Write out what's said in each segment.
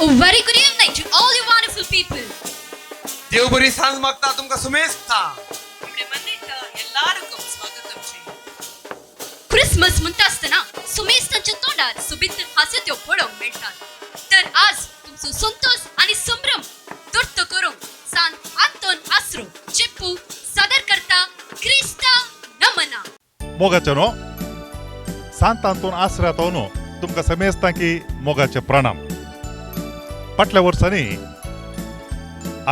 A very good evening to all you wonderful people. देव बरी सांज मागता तुमकां सुमेस्ता. ഇവിടെ വന്നിട്ട് എല്ലാവർക്കും സ്വാഗതം ചെയ്യും. क्रिसमस म्हणटा आसतना सुमेस्तांच्या तोंडार सोबीत हास्यत्यो पळोवंक मेळटात. तर आज तुमचो संतोष आनी संभ्रम दुर्त करूंक सान आंतोन आसरो चेप्पू सादर करता क्रिस्ता नमना. मोगाचे न्हू सांत आंतोन आसऱ्यात न्हू तुमकां समेस्तां की मोगाचे प्रणाम. फाटल्या वर्सांनी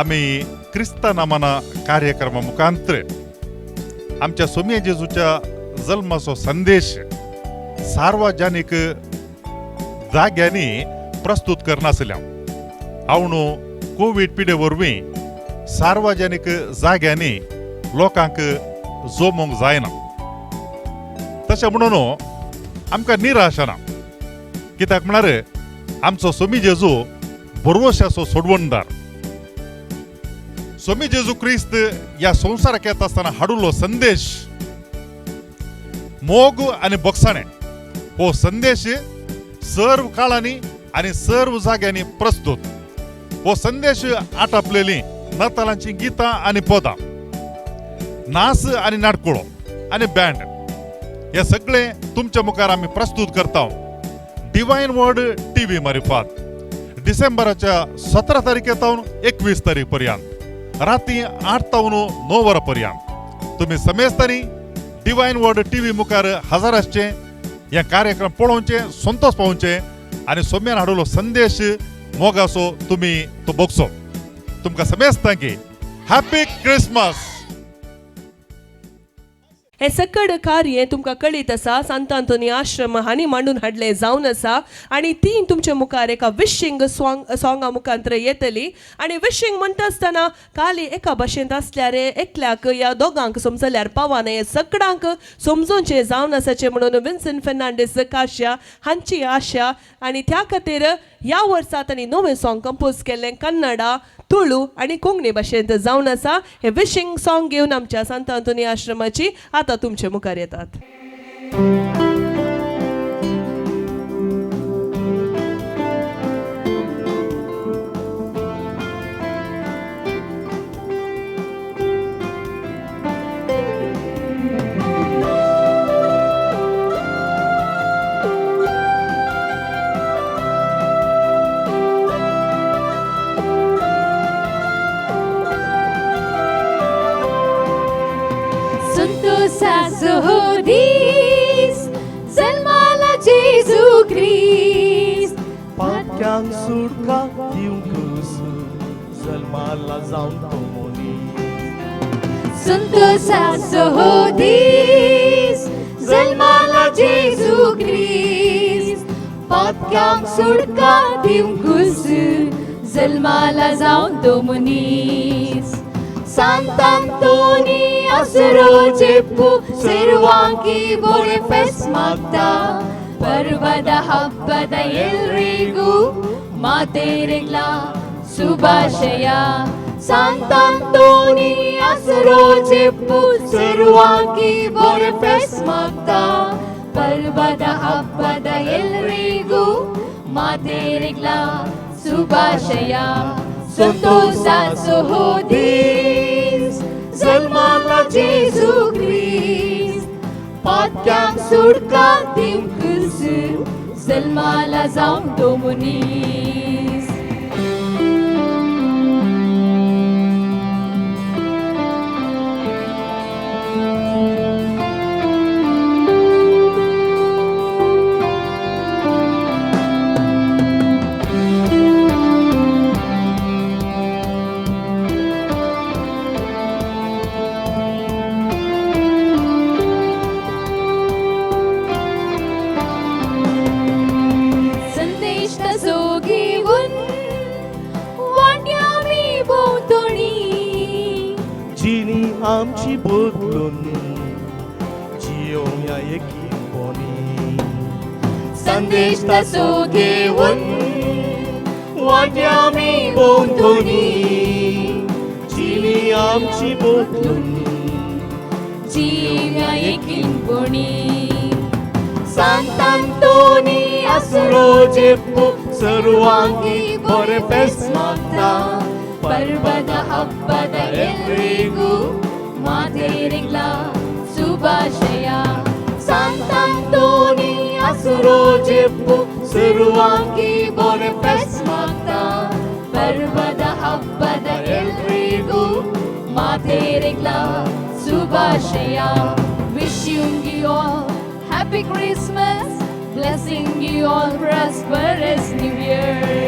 आमी क्रिस्ता नामाना कार्यक्रमा मुखांतर आमच्या सोमिया जेजूच्या जल्माचो संदेश सार्वजनीक जाग्यांनी प्रस्तूत करनासल्या. हांव न्हू कोवीड पिडे वरवीं सार्वजनीक जाग्यांनी लोकांक जमोवंक जायना. तशें म्हणून आमकां निराश ना, कित्याक म्हळ्यार आमचो सोमी जेजू भरवशाचो सोडवणदार. सोमी जेजू क्रिस्त ह्या संवसाराक येता आसतना हाडुल्लो संदेश मोग आनी बोगसाणें हो संदेश सर्व काळांनी आनी सर्व जाग्यांनी प्रस्तूत. हो संदेश आटापलेली नातालांची गितां आनी पदां, नाच आनी नाटकुळो आनी बँड हे सगळे तुमच्या मुखार आमी प्रस्तूत करता डिवायन वर्ड टी व्ही मारिफात डिसेंबराच्या 17 तारखे तावन 21 तारीख पर्यंत राती 8 तावन 9 वरां पर्यंत तुमी समेस्तांनी डिवायन वर्ड टी व्ही मुखार हजर आसचे, हे कार्यक्रम पळोवचे, संतोष पावचे आनी सोम्यान हाडलो संदेश मोगाचो तुमी तो बगचो. तुमकां समेस्तांकी हॅपी क्रिसमस. हे सकड कार्य तुमकां कळीत आसा, सांत आंतोनी आश्रम हांणी मांडून हाडलें जावन आसा आनी ती तुमच्या मुखार एका विशींग सॉंग सॉंगा मुखांतर येतली. आनी विशींग म्हणटा आसतना काली एका भाशेंत आसल्यार एकल्याक या दोगांक समजल्यार पावना, हे सगळ्यांक समजोवचें जावन आसाचें म्हणून विन्सन फेर्नांडीस काश्या हांची आशा. आनी त्या खातीर ह्या वर्सा तांणी नवें सॉंग कंपोज केल्लें कन्नडा, तुळू आनी कोंकणी भाशेंत जावन आसा. हे विशींग सॉंग घेवन आमच्या सांत आंतोनी आश्रमाची आतां तुमचे मुखार येतात. संतोषाचो दीस जल्माला जेजू क्रिस्त. पाक्यांक सुटका दिवंक जल्माला जावन तो मनीस. संतोषाचो दीस जल्माला जेजू क्रिस्त. पाक्यांक सुटका दिवंक जल्माला जावन तो मनीस. सांतांतोनी आसरो जेप्पू सेर्वांकी बोरे फेस मागता. ಪರ್ವದ ಹಬ್ಬದ ಎಲ್ರಿಗೂ ಮಾತೇರಿಗ್ಲ ಶುಭಾಶಯ. ಸಂತಾಂತೋನಿ ಆಸರೋ ಚೆಪ್ಪು ಸೆರುವಾಕಿ ಬೋರೆ ಫೆಸ್ ಮಾಗ್ತಾ. ಪರ್ವದ ಹಬ್ಬದ ಎಲ್ರಿಗೂ ಮಾತೇರಿಗ್ಲ ಶುಭಾಶಯ. ಸಂತೋಷ ದೀಸ್ ಜನ್ಮಾಲ ಜೇಸು ಕ್ರಿಸ್ತ್. पात्यांक सुटका दिवंक जल्माला जावन तो मनीस. संदेश तसो घेवन वाट्यामी भोंवतणी. जिणी आमची बदलून जियोवया एकीपणी. संदेश तसो घेवन वाट्यामी भोंवतणी. जिणी आमची बदलून जियोवया एकीपणी. सांतांतोनी आसुरो जेप्पू सर्वांगी बरें फेस्त मागता. ಪರ್ವದ ಹಬ್ಬದ ಎಲ್ರಿಗೂ ಮಾತೇರಿಗ್ಲ ಶುಭಾಶಯ. सांतांतोनी आसुरो जेप्पू सर्वांगी बरें फेस्त मागता. ಪರ್ವದ ಹಬ್ಬದ ಎಲ್ರಿಗೂ ಮಾತೇರಿಗ್ಲ ಶುಭಾಶಯ. Wishing you all happy Christmas, blessing you all prosperous new year.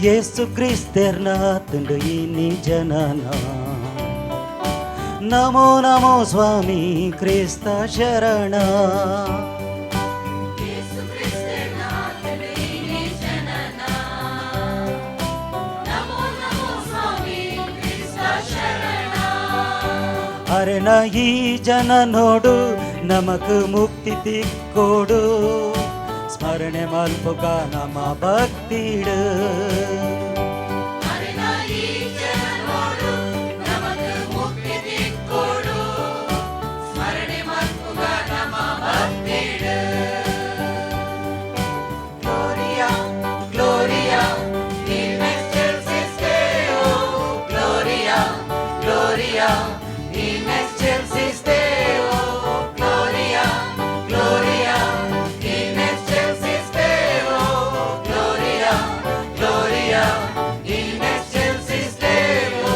ಯೇಸು ಕ್ರಿಸ್ತರ್ನಾತುಂಡು ಇನಿ ಜನನ. ನಮೋ ನಮೋ ಸ್ವಾಮಿ ಕ್ರಿಸ್ತ ಶರಣ. ಅರೆನ ಈ ಜನ ನೋಡು ನಮಕ್ ಮುಕ್ತಿ ತಿಕ್ಕೋಡು, ಸ್ಮರಣೆ ಮಲ್ಪುಗ ನಮ ಭಕ್ತಿಡು. Gloria, Gloria, in excelsis Deo. Gloria, Gloria, in excelsis Deo. Gloria, Gloria, in excelsis Deo. Gloria, Gloria, in excelsis Deo.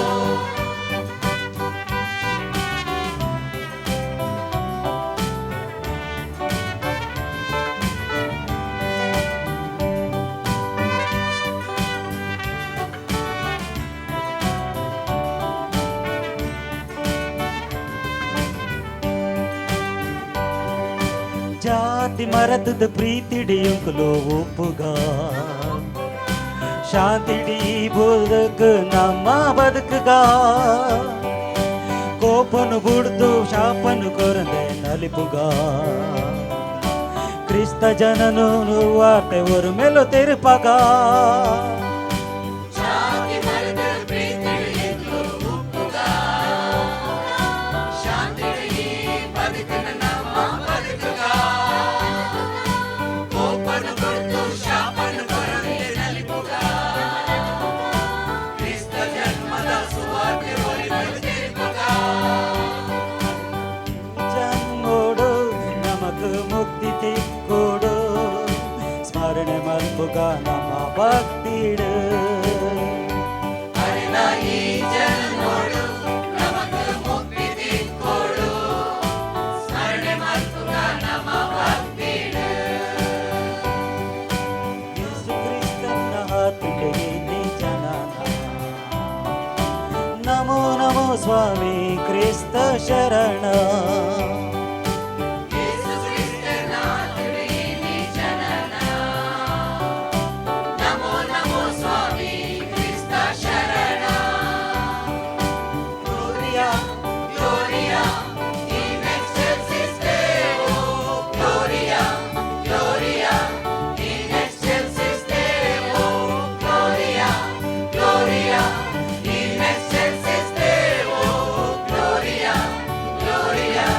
ಜಾತಿ ಮರತದ ಪ್ರೀತಿಡಿಯುಂಕುಲೋ ಒಪ್ಪುಗ, ಶಾಂತಿಡಿ ಬದುಕು ನಮ್ಮ ಬದುಕುಗ. ಕೋಪನು ಬುಡ್ದು ಶಾಪನು ಕೊರಂದೆ ನಲಿಪುಗ, ಕ್ರಿಸ್ತ ಜನನು ವಾರ್ತೆ ஒரு ಮೇಲೋ ತೆರುಪಗ. ಜನ್ಮೋಡು ನಮಕ್ ಮುಕ್ತಿ ತಿಕ್ಕೋಡು, ಸ್ಮರಣೆ ಮಲ್ಪುಗ ನಮ್ಮ ಭಕ್ತಿಡು. ಯೇಸು ಕ್ರಿಸ್ತನ ಹಾತುಂಡೆಗೆ ಜನನ. ನಮೋ ನಮೋ ಸ್ವಾಮಿ ಕ್ರಿಸ್ತ ಶರಣ. Gloria, Gloria, in excelsis Deo. Gloria, Gloria, in excelsis Deo. Gloria, Gloria, in excelsis Deo. Gloria, Gloria,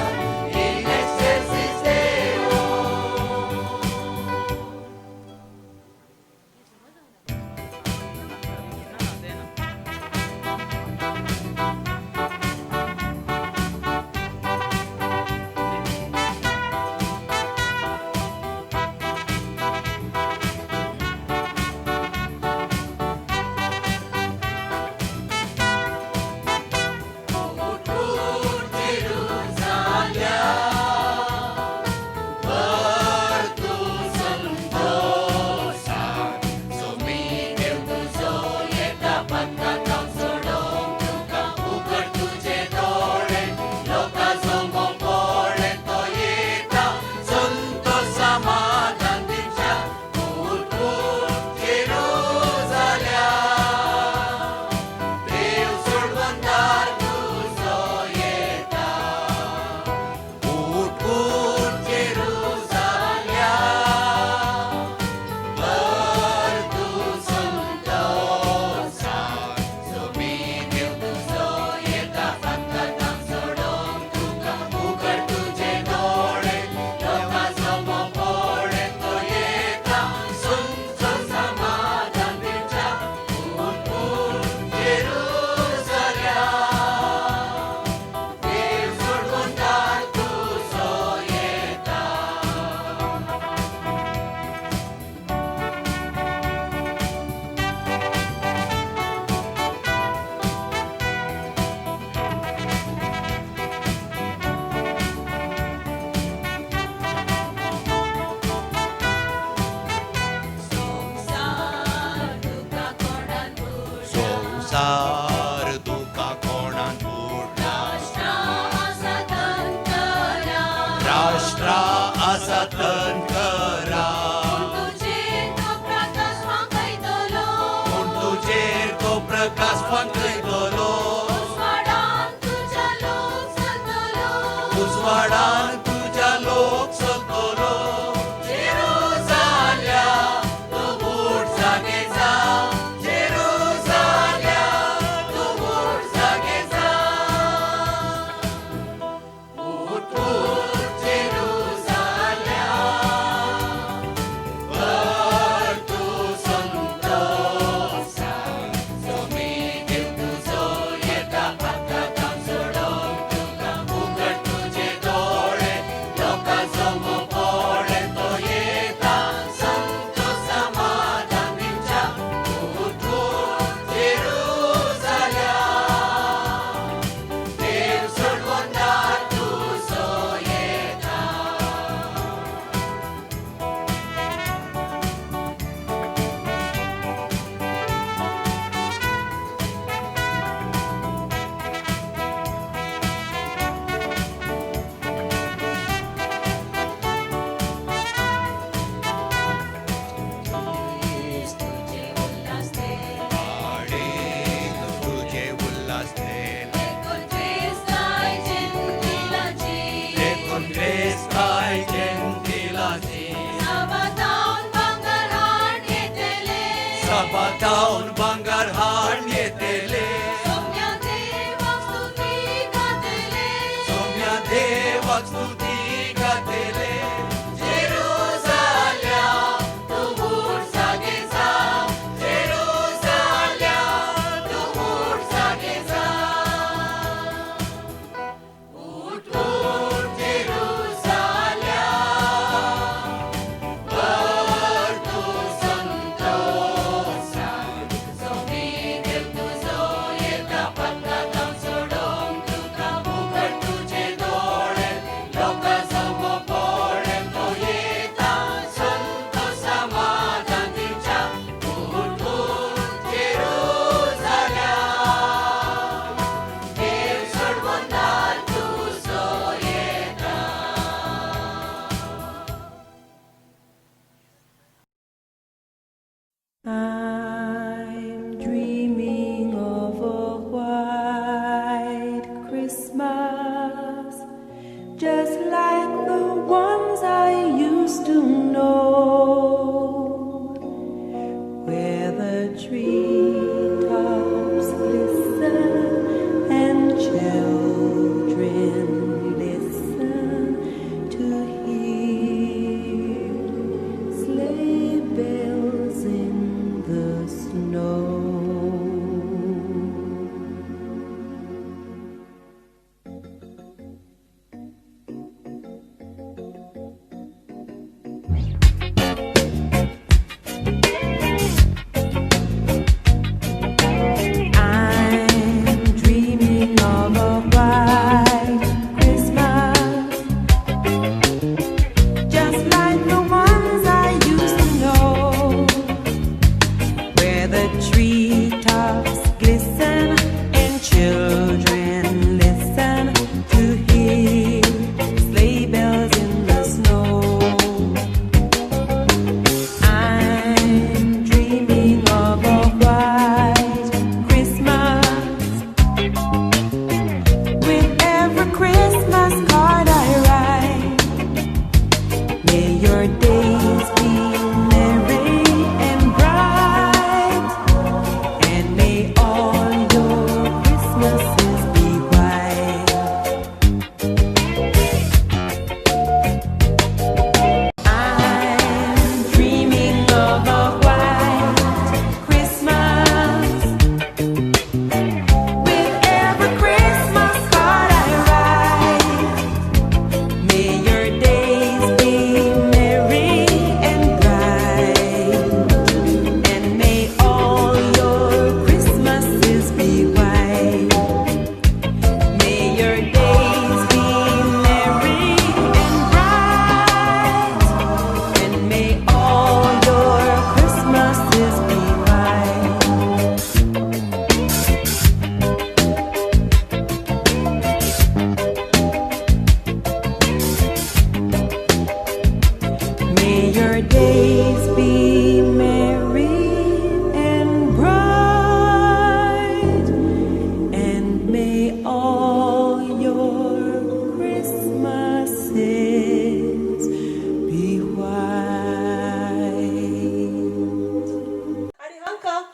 काळजार दुका कोणान बुडला राष्ट्रा आसा तनकरा पूण तुजेर तो प्रकाश फांकयतलो उजवाडान तुज्या लोक चलतलो जेरुजाल्या तूं उठ जागे जा जेरुजाल्या तूं उठ जागे जा उठ उठ जेरुजाल्या कर तूं संतोषा स्वामी देव तुजो येता आतां काम सोडोवंक तुका उगड तुजे दोळे लोकां समो पळे तो येता संतोष समाधान दिवच्या उठ उठ जेरुजाल्या देव सोडवणार तुजो येता. आडीक तुजे उल्हासते देखून क्रिस्ताय जेंतिलाची सबातावन भांगर हाड येतले सोम्या देवाक स्तुती गातले जेरुजाल्या तूं उठ जागे जा जेरुजाल्या तूं उठ जागे जा उठ उठ जेरुजाल्या कर तूं संतोषा स्वामी देव तुजो येता पत्ता काम सोडोवंक तुका उगड तुजे दोळे लोकां समो पळे तो येता संतोष समाधान दिवच्या उठ उठ जेरुजाल्या देव सोडवणार तुजो येता. I'm dreaming of a white Christmas, just like the ones I used to know, where the treetops glisten and children listen to hear sleigh bells in the snow. I'm dreaming of a white Christmas, just like the ones I used to know, where the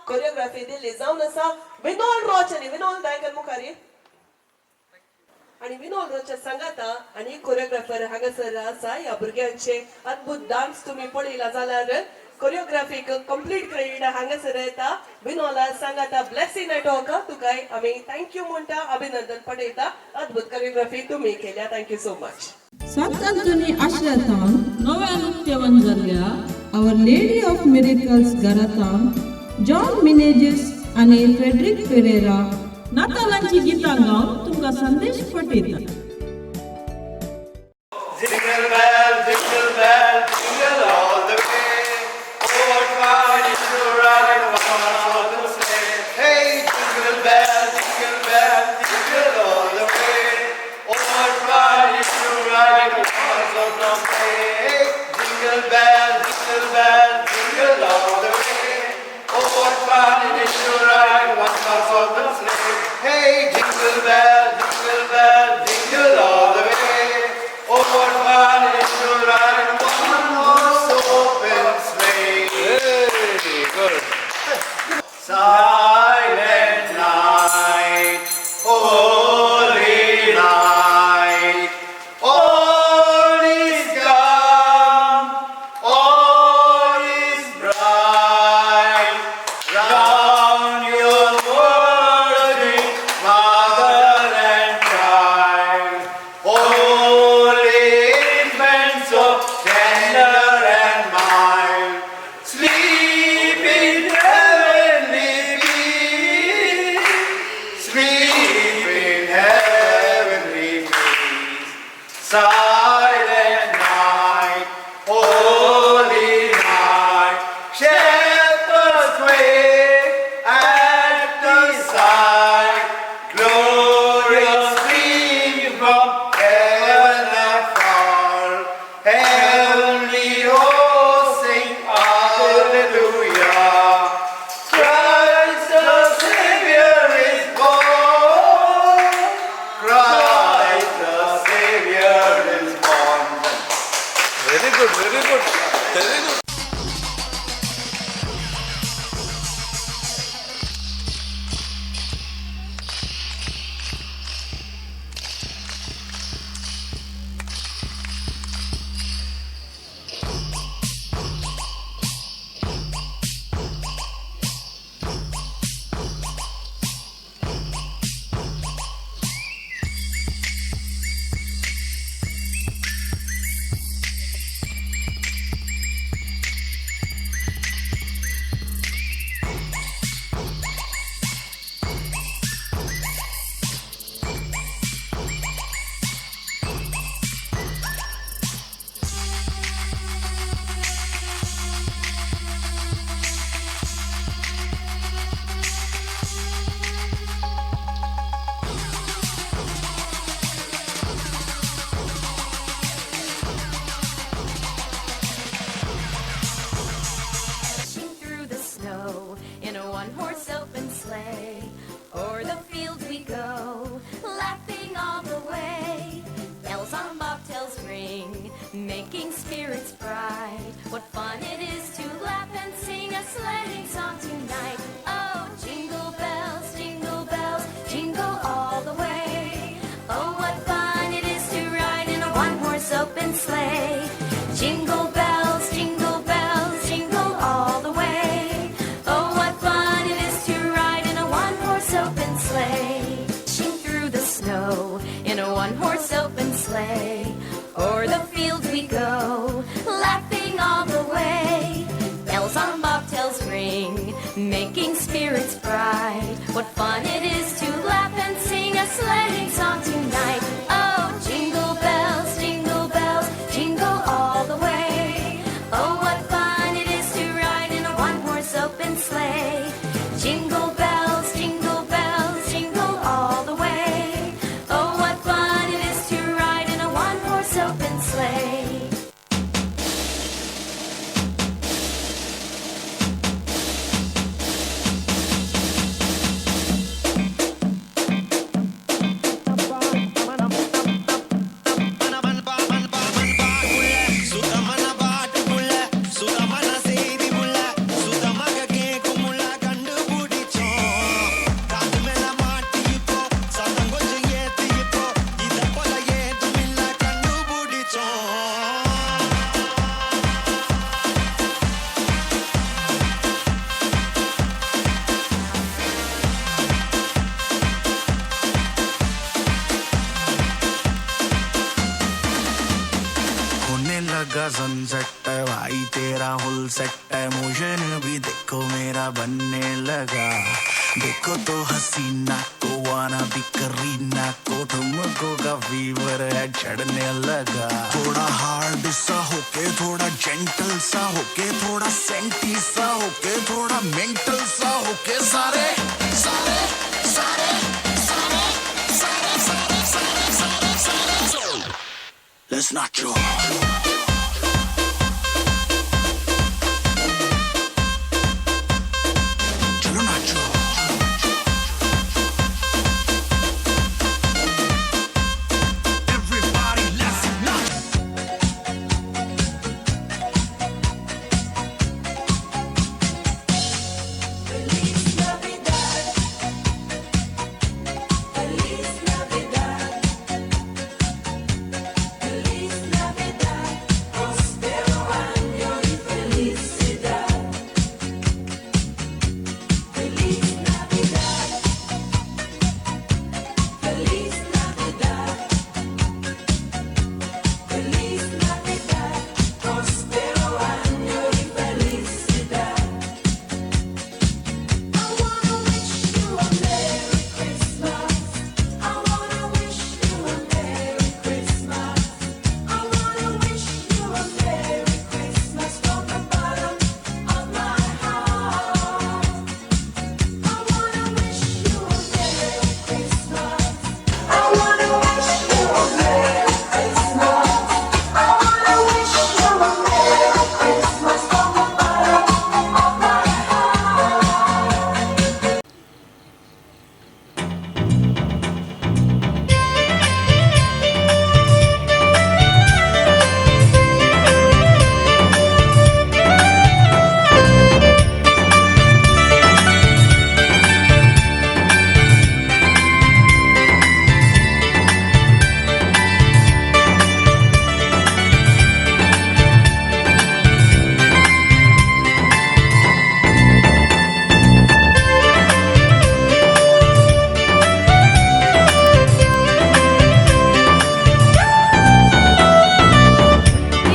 choreography दिल्ली जावन आसा विनोल रोच आनी विनोल दायकर मुखार ये. आनी विनोल रोच्या सांगाता आनी choreographer हांगासर आसा. ह्या भुरग्यांचे अद्भुत डान्स तुमी पळयला जाल्यार कोरियोग्राफीक कंप्लीट क्रेडिट हांगासर येता विनोला सांगाता. ब्लेसी नाटक तुकाय आमी thank you म्हणटा, अभिनंदन पडयता. अद्भुत कोरियोग्राफी तुमी केल्या, thank you so much. Sant Anthony आश्रतान नव्यान उक्तेवन जाल्ल्या our lady of miracles घरातावन John Menezes आनी फ्रेडरिक फेरेरा नातालांची गितां गावन तुमकां संदेश पठयता. Jingle bell, jingle bell, jingle all the way. Oh, what fun it is to ride in a one-horse open sleigh. Hey, jingle bell, jingle bell, jingle all the way. Oh, what fun it is to ride in a one-horse open sleigh. Hey, jingle bell, jingle bell, jingle all the way. Oh, what fun it is to ride in a one-horse open sleigh. Hey, jingle bell, jingle bell, jingle all the way. Oh, what fun it is to ride in a one-horse open sleigh. Hey, good. Silent night, holy night, all is calm, all is bright. Round your virgin mother and child, holy infant, so tender and mild, sleep in heavenly peace, sleep in heavenly peace. Silent night, holy night, shepherds quake at the sight, glorious stream from heaven afar, heavenly hosts sing hallelujah. Christ the Savior is born. Christ the Savior is born. Very good, very good, very good. Dashing through the snow in a one-horse open sleigh. O'er the fields we go, laughing all the way. Bells on bobtails ring, making spirits bright. What fun it is to laugh and sing a sleighing song tonight. Oh, jingle bells, jingle all the way. Oh, what fun it is to ride in a one-horse open sleigh. Jingle bells, jingle all the way. Oh, what fun it is to ride in a one-horse open sleigh. Dashing through the snow in a one-horse open sleigh. O'er the fields we go, laughing all the way. Bells on bobtails ring, making तेरा sunset है भाई, तेरा हुल set है, motion भी देखो मेरा बनने लगा। देखो तो हसीना को वाना भी करीना को, तुमको का फीवर है चढ़ने लगा। थोड़ा हार्ड सा होके, थोड़ा जेंटल सा होके, थोड़ा सेंटी सा होके, थोड़ा मेंटल सा होके, सारे सारे सारे सारे सारे सारे सारे सारे सारे Let's nacho. चलो नाचो। Everybody, let's nacho.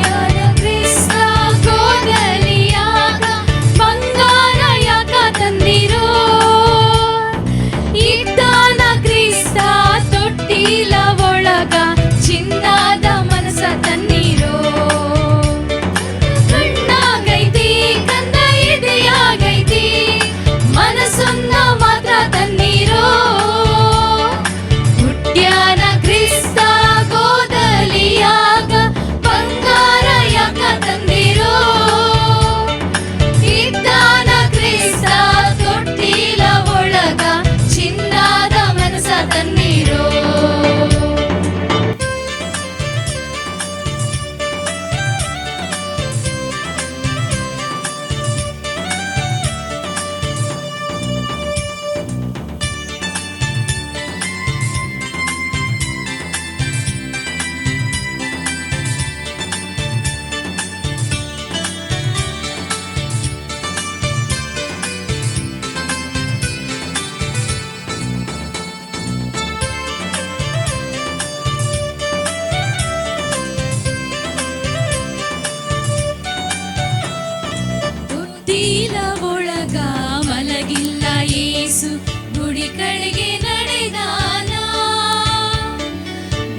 ಯಾನ ಕ್ರಿಸ್ತ ಗೋದಲಿಯಾಗ ಬಂಗಾರ ಯಾಕ ತಂದಿರೋ, ಇದ್ದಾನ ಕ್ರಿಸ್ತ ತೊಟ್ಟಿಲ ಒಳಗ ಚಿನ್ನದ ಮನಸ ತನ್ನಿರೋ. ಕಣ್ಣಾಗೈತಿ ಕಂದ ಎದೆಯಾಗೈತಿ, ಮನಸ್ಸನ್ನ ಮಾತ್ರ ತನ್ನಿರೋ. ಹುಟ್ಯಾನ ಕ್ರಿಸ್ತ ಗೋದಲಿಯಾಗ ಬಂಗಾರ ಯಾಕ ತಂದಿರೋ, ಇದ್ದಾನ ಕ್ರಿಸ್ತ ತೊಟ್ಟಿಲ ಒಳಗ ಚಿನ್ನದ ಮನಸ ತನ್ನಿರೋ. ತೊಟ್ಟಿಲ ಒಳಗ ಮಲಗಿಲ್ಲ ಏಸು, ಗುಡಿ ಕಡೆಗೆ ನಡೆದಾನ.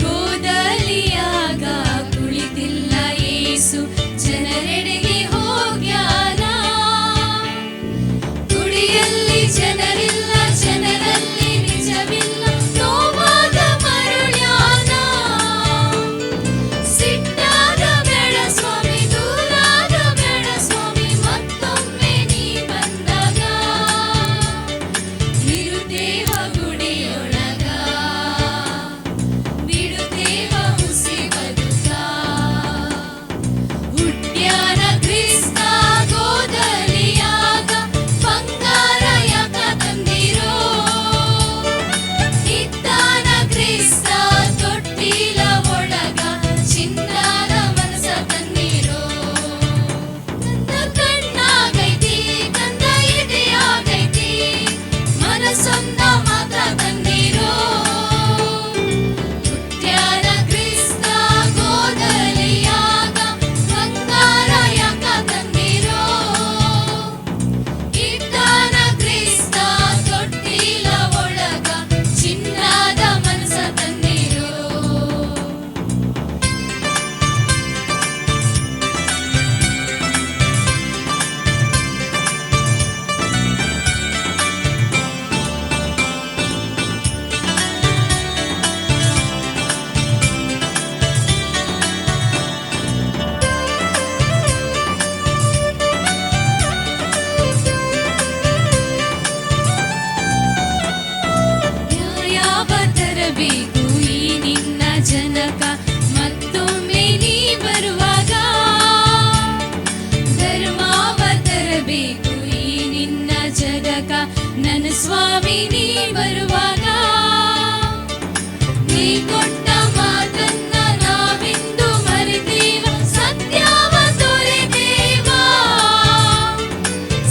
ಗೋದಲಿಯಾಗ ಕುಳಿತಿಲ್ಲ ಏಸು, ಜನರೆಡೆಗೆ ಹೋಗ್ಯಾನ. ಗುಡಿಯಲ್ಲಿ ಜನರಿಲ್ಲ, ಜನರಲ್ಲಿ ನಿಜವಿಲ್ಲ, ನೋವಾದ ಮರುಳ್ಯಾನ. ಸಿಟ್ಟಾದ ಬೇಡ ಸ್ವಾಮಿ, ದೂರಾದ ಬೇಡ ಸ್ವಾಮಿ, ಮತ್ತೊಮ್ಮೆ ನೀ ಬಂದಾಗ ಇರುತ್ತೇವ ಸ್ವಾಮಿ ನೀ ಬರುವಾಗ ನೀ ಕೊಟ್ಟ ಮಾತನ್ನ ನಾವಿಂದು ಮರೆತೇವ, ಸತ್ಯವ ತೊರೆದೇವ.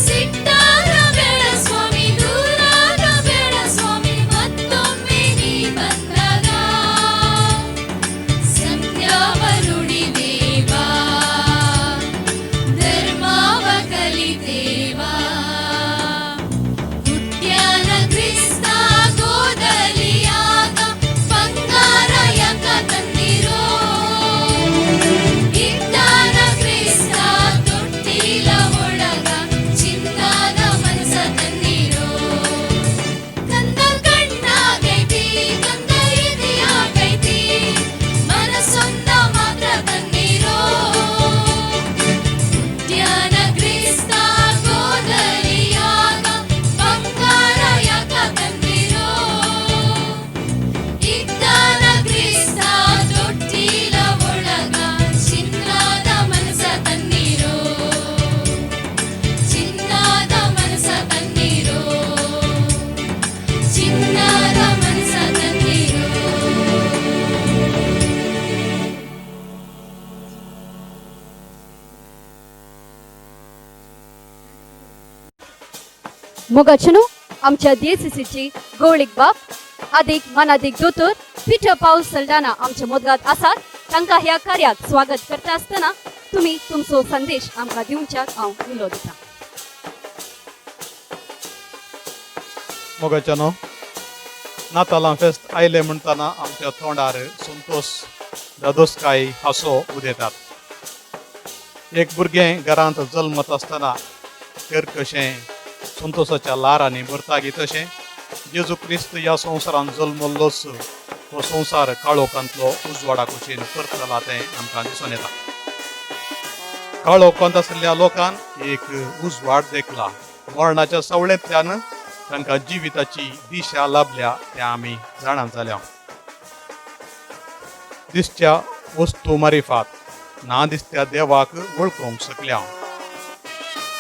ಸಿಟ್ಟಾಗ ಬೇಡ ಸ್ವಾಮಿ, ದೂರಾಗ ಬೇಡ ಸ್ವಾಮಿ, ಮತ್ತೊಮ್ಮೆ ನೀ ಬಂದಾಗ ಸತ್ಯವ ನುಡಿದೇವ, ಧರ್ಮವ ಕಲಿತೇವ. ಹುಟ್ಯಾನ ಕ್ರಿಸ್ತ ಗೋದಲಿಯಾಗ ಬಂಗಾರ ಯಾಕ ತಂದಿರೋ? ಇದ್ದಾನ ಕ್ರಿಸ್ತ ತೊಟ್ಟಿಲ ಒಳಗ ಚಿನ್ನದ ಮನಸ ತಂದಿರೋ. ಕಂದ ಕಣ್ಣಾಗೈತಿ, ಕಂದ ಎದೆಯಾಗೈತಿ, ಮನಸ್ಸೊಂದ ಮಾತ್ರ ತಂದಿರೋ. ಹುಟ್ಯಾನ ಕ್ರಿಸ್ತ ಗೋದಲಿಯಾಗ ಬಂಗಾರ ಯಾಕ ತಂದಿರೋ? ಇದ್ದಾನ ಕ್ರಿಸ್ತ ತೊಟ್ಟಿಲ ಒಳಗ ಚಿನ್ನದ ಮನಸ ತನ್ನಿರೋ, ಚಿನ್ನದ ಮನಸ ತನ್ನಿರೋ, ಚಿನ್ನದ ಮನಸ ತನ್ನಿರೋ. मोगाचेनो आमच्या डीएसीसीची गवळीक बाब आदीक मानादीक दोतोर पिटर पावल सल्डाना आमच्या मोदगात आसात. तांकां ह्या कार्याक स्वागत करता आसतना तुमी तुमचो संदेश आमकां दिवच्याक हांव उलो दिता. मोगाच्यानो, नातालां फेस्त आयलें म्हणटना आमच्या तोंडार संतोष, धादोसकाय, हांसो उदेतात. एक भुरगें घरांत जल्मत आसतना घर कशें संतोसाच्या ल्हारांनी भरता तशें जेजू क्रिस्त ह्या संवसारांत जल्मल्लोच हो संवसार काळोखांतलो उजवाडा कुशीन परतला तें आमकां दिसून येता. काळोखांत आशिल्ल्या लोकान एक उजवाड देखला. मरणाच्या सावळेंतल्यान तांकां जिविताची दिशा लाभल्या तें आमी जाणा जाल्या. दिसच्या वस्तू मारिफात ना दिसत्या देवाक वळखूंक शकल्या.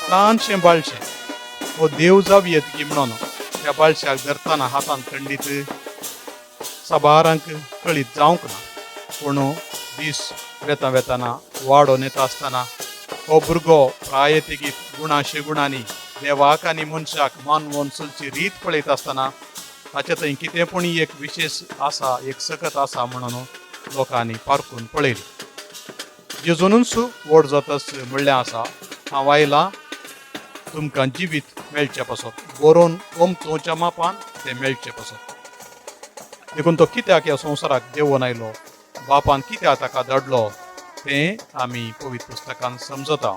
ल्हानशें बाळशें हो देव जावयेत की म्हणून त्या बाळशाक धरतना हातान खंडीत साबारांक कळीत जावंक ना, पूण दीस वेता वेताना वाडोवन येता आसतना हो भुरगो प्रायतेगीत गुणाशे गुणांनी देवाक आनी मनशाक मानवोन चलची रीत पळयत आसतना ताचे थंय कितें पूण एक विशेश आसा, एक सकत आसा म्हणून लोकांनी पारखून पळयली. जेजूनच व्हड जातच म्हणलें आसा, हांव आयलां तुमकां जिवीत मेळचें पासत, बरोवन ओमतोच्या मापान तें मेळचें पासत. देखून तो कित्याक ह्या संवसाराक देंवोन आयलो, बापान कित्याक ताका धाडलो तें आमी पवित्र पुस्तकान समजता.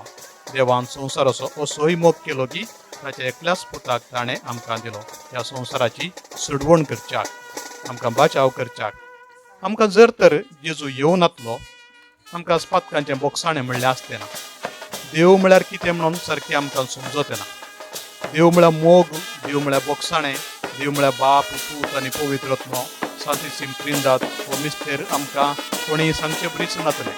देवान संवसाराचो असोय मोग केलो की ताच्या एकल्याच पुताक ताणें आमकां दिलो, ह्या संवसाराची सुडवण करच्याक, आमकां बाचाव करच्याक. आमकां जर तर जेजू येवनातलो आमकां पातकांचें बोगसाणें म्हणलें आसतें ना. देव म्हळ्यार कितें म्हणून सारकें आमकां समजत येना. देव म्हळ्यार मोग, देव म्हळ्यार बोगसाणें, देव म्हळ्यार बाप, पूत आनी पवित्र आत्मो, सांतिसीम त्रिंदाद हो मिस्तेर आमकां कोणीय सांगचे बरीच नातलें.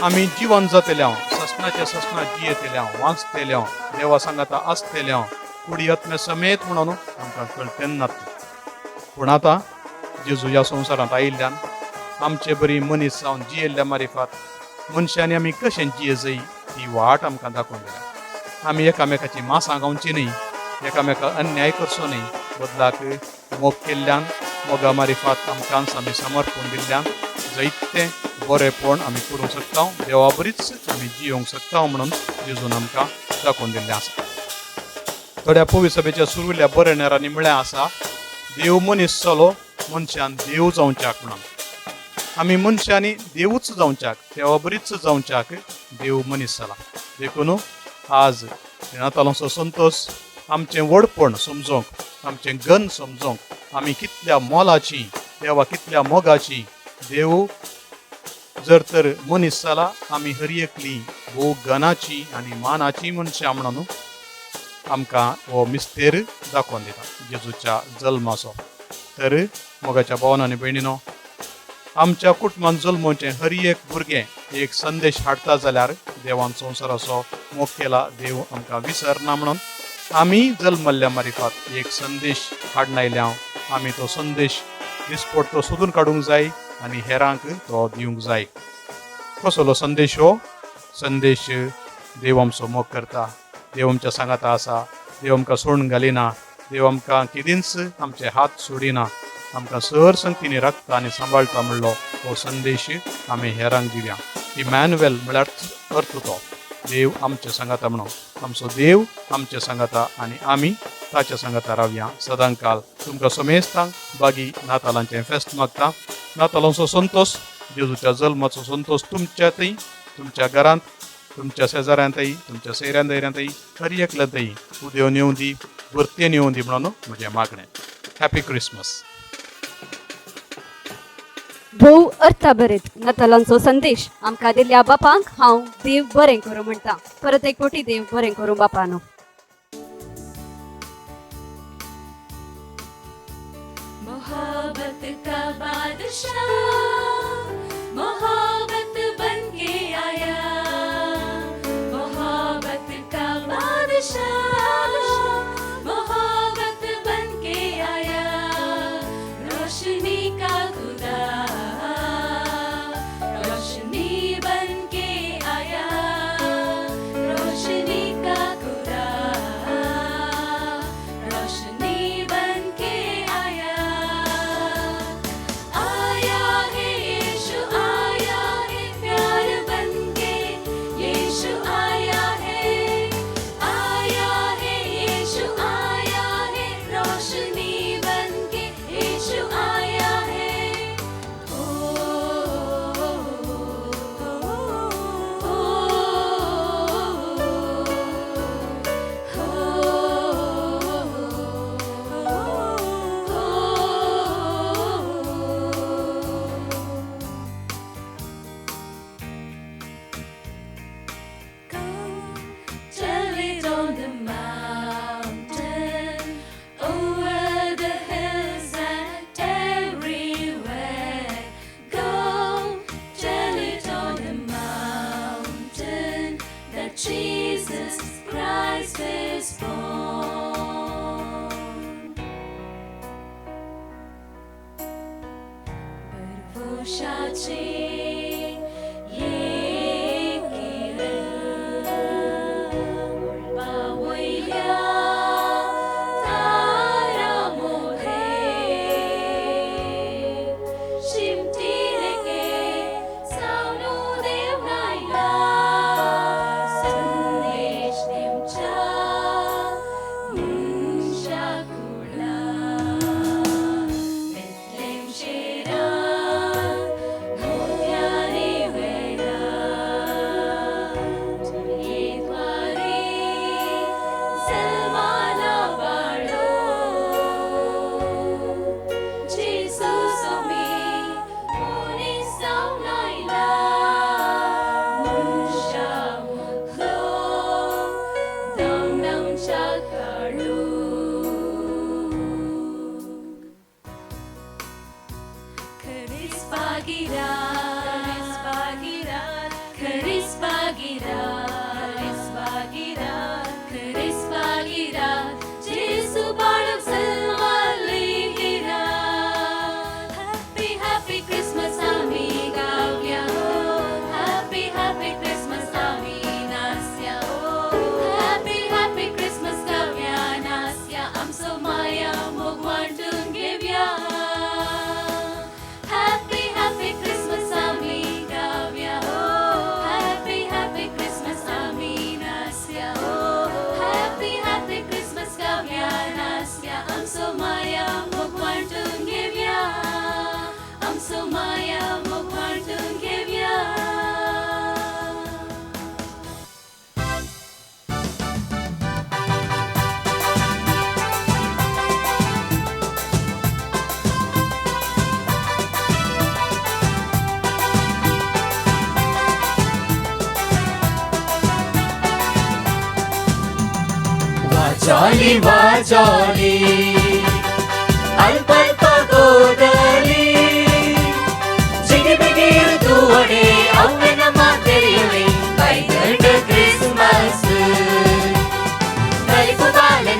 आमी जिवन जातले हांव, ससनाच्या ससना जियेतले हांव, वाचतले हांव, देवा सांगाता आसतले हांव, कुडी आत्म्या समेत म्हणून आमकां कळतेन नातलें. पूण आतां जेजू ह्या संवसारांत आयिल्ल्यान आमचे बरी मनीस जावन जियेल्ल्या मारिफात मनशांनी आमी कशें जिये जाय ती वाट आमकां दाखोवन दिल्या. आमी एकामेकाची मासां खावची न्हय, एकामेका अन्याय करचो न्हय, बदलाक मोग केल्ल्यान, मोगा मारिफात आमकांच आमी समर्पण दिल्ल्यान जायतें बरेंपण आमी करूंक शकता, देवा बरीच आमी जियोंक शकता म्हणून जेजून आमकां दाखोवन दिल्लें आसा. थोड्या पवित्र सभेच्या सुरविल्ल्या बरेणारांनी म्हळ्ळें आसा, देव मनीस जालो मनशान देव जावच्याक म्हणून. आमी मनशांनी देवूच जावच्याक, देवा बरीच जावच्याक देव मनीस जाला. देखून आज नातालांचो संतोष आमचें व्हडपण समजोंक, आमचें गन समजोंक, आमी कितल्या मोलाची, देवा कितल्या मोगाची, देव जर तर मनीस जाला आमी हर एकली भोव गनाची आनी मानाची मनशां म्हणून आमकां हो मिस्तेर दाखोवन दिता जेजूच्या जल्माचो. तर मोगाच्या भावान आनी भयणीनो, आमच्या कुटुंबान जल्मोवचें हर एक भुरगें एक संदेश हाडटा जाल्यार देवान संवसाराचो मोग केला, देव आमकां विसरना म्हणून आमी जल्मल्ल्या मारिफात एक संदेश हाडून आयल्या. आमी तो संदेश दिसपट्टो सोदून काडूंक जाय आनी हेरांक तो दिवंक जाय. कसलो संदेश हो? संदेश देव आमचो मोग करता, देव आमच्या सांगाता आसा, देव आमकां सोडून घालिना, देव आमकां केदींच आमचे हात सोडिना, आमकां सर संगतीनी राखता आनी सांबाळटा म्हणलो हो संदेश आमी हेरांक दिवया. इमॅन्युएल म्हळ्यार अर्थ तो देव आमच्या सांगाता म्हणून. आमचो देव आमच्या सांगाता आनी आमी ताच्या सांगाता रावया सदांकाल. तुमकां समेस्तांक बागी नातालांचें फेस्त मागता. नातालांचो संतोश, जेजूच्या जल्माचो संतोश तुमच्या थंय, तुमच्या घरांत, तुमच्या शेजाऱ्यांतय, तुमच्या सैऱ्यां दैऱ्यांतय, हर एकल्यांतय उदेवन येवं दी, भरतेन येवं दी म्हणून म्हजें मागणें. Happy Christmas. भोव अर्थाभरीत नातालांचो संदेश आमकां दिल्ल्या बापांक हांव देव बरें करूं म्हणटा. परत एक कोटी देव बरें करूं बापानो. मोहब्बत का बादशाह मोहब्बत बन के आया, मोहब्बत का बादशाह मोहब्बत बन के आया, रोशनी का खुदा रोशनी बन के आया, रोशनी का खुदा रोशनी बन के आया. आया है यीशु, आया है प्यार बन के यीशु आया है, आया है यीशु, आया है रोशनी बन के यीशु आया है. ओ Tell it on the mountain, over the hills and everywhere. Go, tell it on the mountain that Jesus Christ is born. बरवशाचे एक किरण मळबावयल्या तारा मोहे शिमटिरेके सावनु देव नायला संदेश दिवच्या मनशा कुळा. बेथलेम शेरान मोठ्याने वेळा तुमयेद्वारे जल्माला बाळो जेजू मी मनीस जावन आयला, मनशा मुखलो दमदमच्या काळूक. खरीच बागिरात, खरीच बागिरात, खरीच बागिरात, खरीच बागिरात, जेजू बाळक जल्माले. हॅपी हॅपी क्रिसमस आमी गावया, हॅपी हॅपी क्रिसमस आमी नाचया, हॅपी हॅपी क्रिसमस गावया नाचया, आमचो माया मोग वांटून घेवया. हॅपी हॅपी क्रिसमस आमी गावया, हॅपी हॅपी क्रिसमस आमी नाचया, हॅपी हॅपी क्रिसमस गावया नाचया, आमचो माया मोग वांटून घेवया, आमचो माया मोग वांटून घेवया. वाजोली वाजोली अल्प अल्प गोदली ಜಿಗಿಬಿಗಿರು ತೂವಡೆ ಅವ್ವೆ ನಮ್ಮ ತೆರೆಯುವೆ ಬೈದಂಡ ಕ್ರಿಸ್ಮಸ್ ಬಲಿಪು ಬಾಲೆ.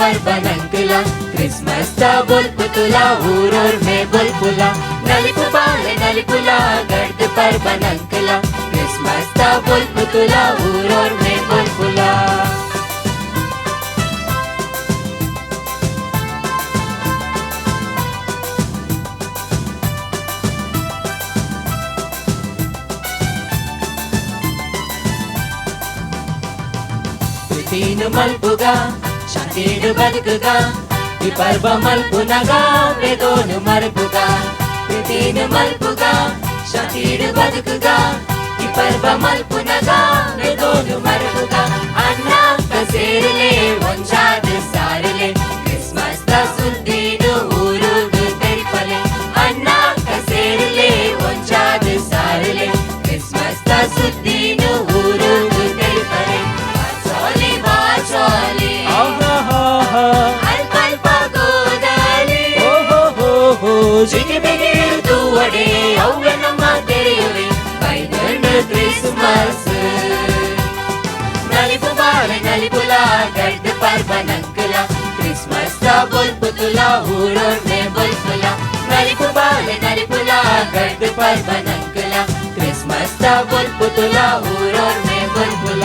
ಪರ್ಬನಂಕುಲ ಕ್ರಿಸ್ಮಸ್ ತ ಬೊಲ್ಪುತುಲ ಊರೋರ್ಮೆ ಬೊಲ್ಪುಲ ನಲಿಪು ಬಾಲೆ ನಲಿಪುಲ ಗಡ್ದು ಪರ್ಬನಂಕುಲ ಕ್ರಿಸ್ಮಸ್ ತ ಬೊಲ್ಪುತುಲ ಊರೋರ್ಮೆ ಬೊಲ್ಪುಲ. ಪ್ರೀತಿನು ಮಲ್ಪುಗ ಶಾಂತಿಡು ಬದುಕುಗ ಈ ಪರ್ಬ ಮಲ್ಪುನಗ ಬೇದೋನು ಮರುಪುಗ. ಪ್ರೀತಿನು ಮಲ್ಪುಗ ಶಾಂತಿಡು ಬದುಕುಗ ಈ ಪರ್ಬ ಮಲ್ಪುನಗ ಬೇದೋನು ಮರುಪುಗ. ಅನ್ನ ಸೇರಲೆ ಒಂಜಾದ ಸಾರಲೆ ಕ್ರಿಸ್ಮಸ್ ತ ಸುದ್ದಿನು ಊರುಗು ತೆರಿಪಲೆ. ಅನ್ನ ಸೇರಲೆ ಒಂಜಾದ ಸಾರಲೆ ಕ್ರಿಸ್ಮಸ್ ತ ಸುದ್ದಿನು ಊರುಗು ತೆರಿಪಲೆ. ವಾಚಾಲಿ ಅಲ್ಪ ಅಲ್ಪ ಗೋದಾಲಿ ಜಿಗಿಬಿಗಿರು ತೂವಡೆ ಅವ್ವೆ ನಮ್ಮ ತೆರೆಯುವೆ ಬೈದಂಡ ಕ್ರಿಸ್ಮಸ್. ನಲಿಪು ಬಾಲೆ ನಲಿಪುಲ ಗಡ್ದು ಪರ್ಬನಂಕುಲ ಕ್ರಿಸ್ಮಸ್ ತ ಬೊಲ್ಪುತುಲ ಊರೋರ್ಮೆ ಬೊಲ್ಪುಲ. ನಲಿಪು ಬಾಲೆ ನಲಿಪುಲ ಗಡ್ದು ಪರ್ಬನಂಕುಲ ಕ್ರಿಸ್ಮಸ್ ತ ಬೊಲ್ಪುತುಲ ಊರೋರ್ಮೆ ಬೊಲ್ಪುಲ.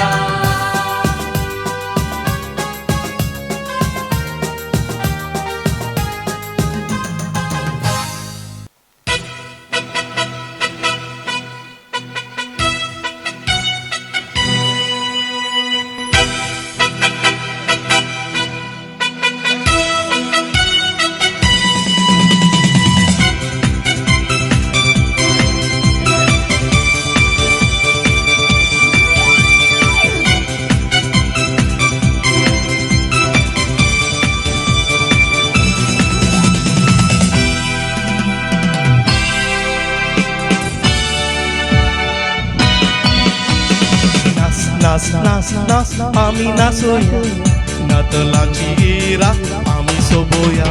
नास नास नास आमी नासोया नातलांची रात आमी सोबोया.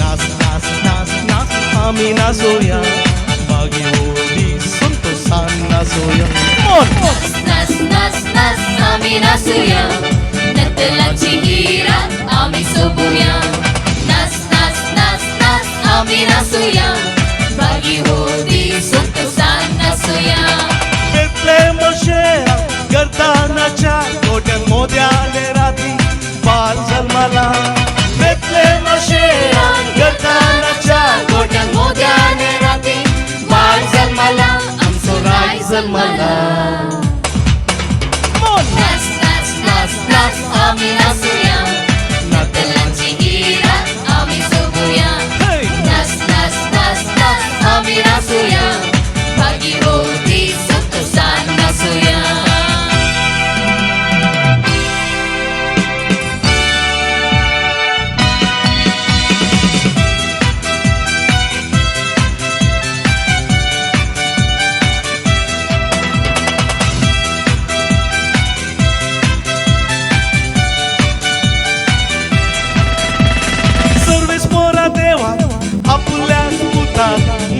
नास नास नास नास आमी नासोया मागीर हो दीस संतोसान नासोया. नास नास नास नास आमी नासोया नातलांची रात आमी सोबोया. नास नास नास नास आमी नासोया मागीर हो दीस संतोसान नासोया. बेथलेहम गर्दानाच्या गोट्यान मोद्याले राती बाल जल्मला. बेथलेहम गर्दानाच्या गोट्यान मोद्याले राती बाल जल्मला आमचो राय जल्मला. नास नास नास नास आमी नासुया नातलांची रात आमी सोबुया. नास नास नास नास आमी नासुया मागीर हो दीस संतोसान नासुया.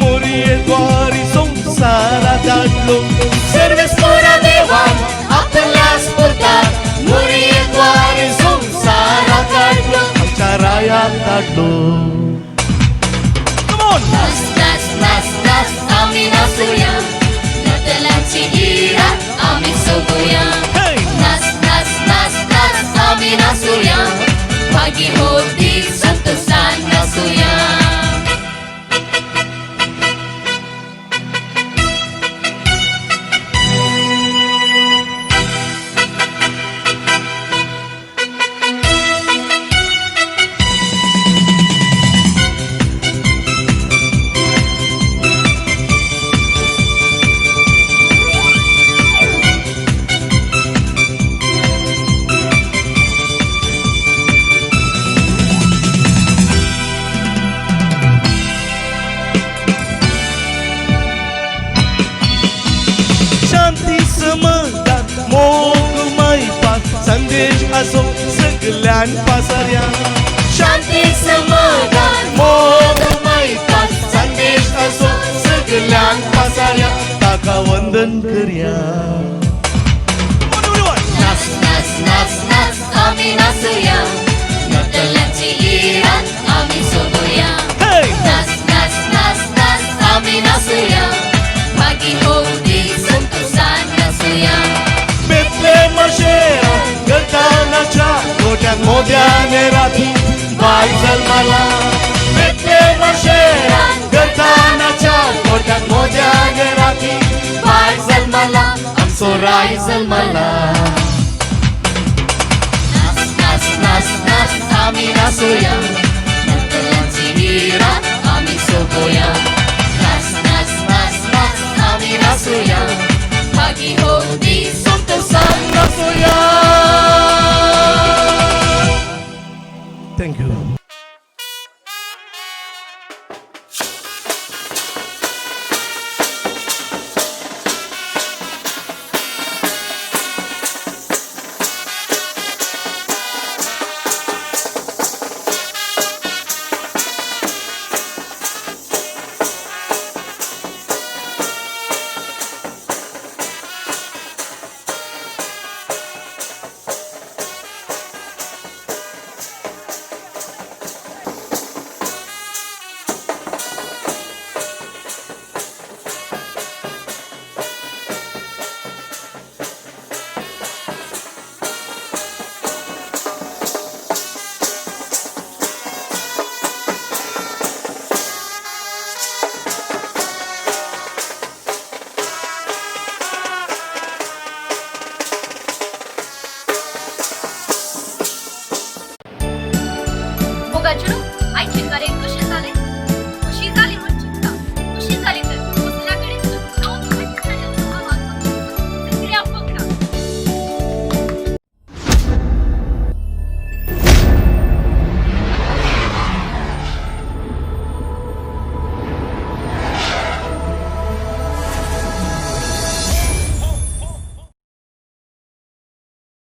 मोरयेद्वारी संवसारा धाडलो. सर्वेस मोरा देवान आपल्या पुताक मोरयेद्वारी संवसारा धाडलो. आमच्या रायाक धाडलो. नास नास नास नास आमी नासुया नातलांची रात आमी सोबुया. नास नास नास नास आमी नासुया मागीर हो दीस संतोसान नासुया. संदेश असो सगळ्यान पासर्या. शांती समाधान मोग मैपास संदेश असो सगळ्यान पासर्या ताका वंदन करया. नास नास नास नास आमी नासुया. जल्मला बेथलेम शहरान गरदानाच्या गोठ्यात मोज्यान राती बाळ जल्मला आमचो राय जल्मला. नाच नाच नाच आमी नाचुया, नातलांची ही रात आमी सोबोया. नाच नाच नाच नाच आमी नाचुया, भागी हो दीस संतोषान नाचुया. Thank you.